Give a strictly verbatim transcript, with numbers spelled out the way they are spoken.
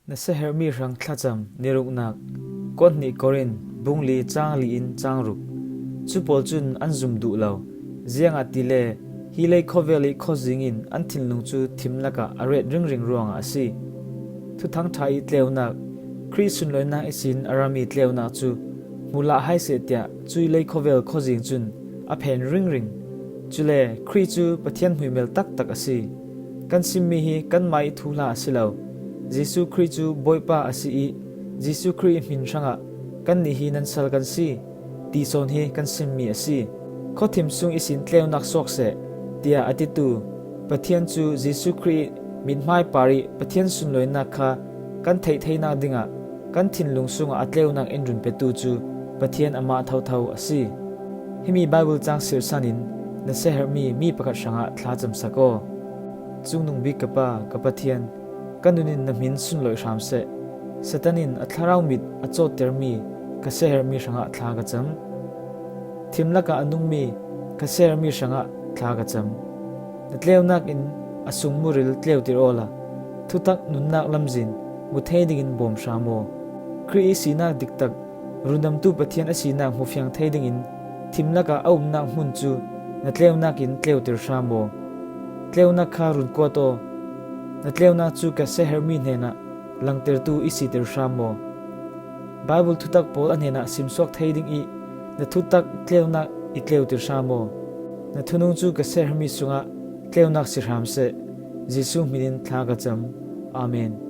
Nasep herhmi hrang thlacam ni ruknak. Kohhnih Korin bung li cang li in cang ruk. Cu pawl cun an zum duh lo. Ziangahtile hi lei khawvel i khuazing in an thinlung cu thim lakah a ret ringring ruangah a si. Thuthang ṭha i tleunak, Khrih sunlawinak ihsin a rami tleunak cu hmuh lah hai seh tiah cuih lei khawvel khuazing cun a phen ringring. Cule Khrih cu Pathian hmuimel taktak a si. Kan simmi hi kanmah ih thuhla a si lo. Jesuh Khrih cu Bawipa a si ih Jesuh Khrih ih hmin hrangah kannih hi nan sal kan si, ti sawn hi kan simmi a si. Khuathim sung ihsin tleunak suak seh, tiah a titu Pathian cu Jesuh Khrih ih mithmai par ih Pathian sunlawinak kha kan theih theinak dingah kan thinlung sungah a tleunak in run petu cu Pathian amah thotho a si. Himi Baibal cang sirsan in nasep herhmi mi pakhat hrangah thlacamsak aw. Cungnung bik ka Pa, ka Pathian, ka nun in na hmin sunlawih hram seh. Satan in a thlarau mit a cawttermi ka sep herhmi hrangah thla ka cam. Thim lakah a nungmi ka sep herhmi hrangah thla ka cam. Na tleunak in a sung muril tleutir awla thutak nunnak lamzin mu thei dingin bawm hram aw. Khrih ih sinak diktak, rundamtu Pathian a sinak hmufiang thei dingin thim lakah a umnak hmun cu na tleunak in tleutir hram aw. Tleunak kha run kuat aw. Na tleunak cu ka sep herhmi hnenah langtertu i sitir hram aw. Baibal thutak pawl a hnenah simsuak thei ding ih na thutak tleunak i tleutir hram aw. Na thunung cu ka sep herhmi sungah tleunak si hram seh. Jesuh hmin in thla ka cam. Amen.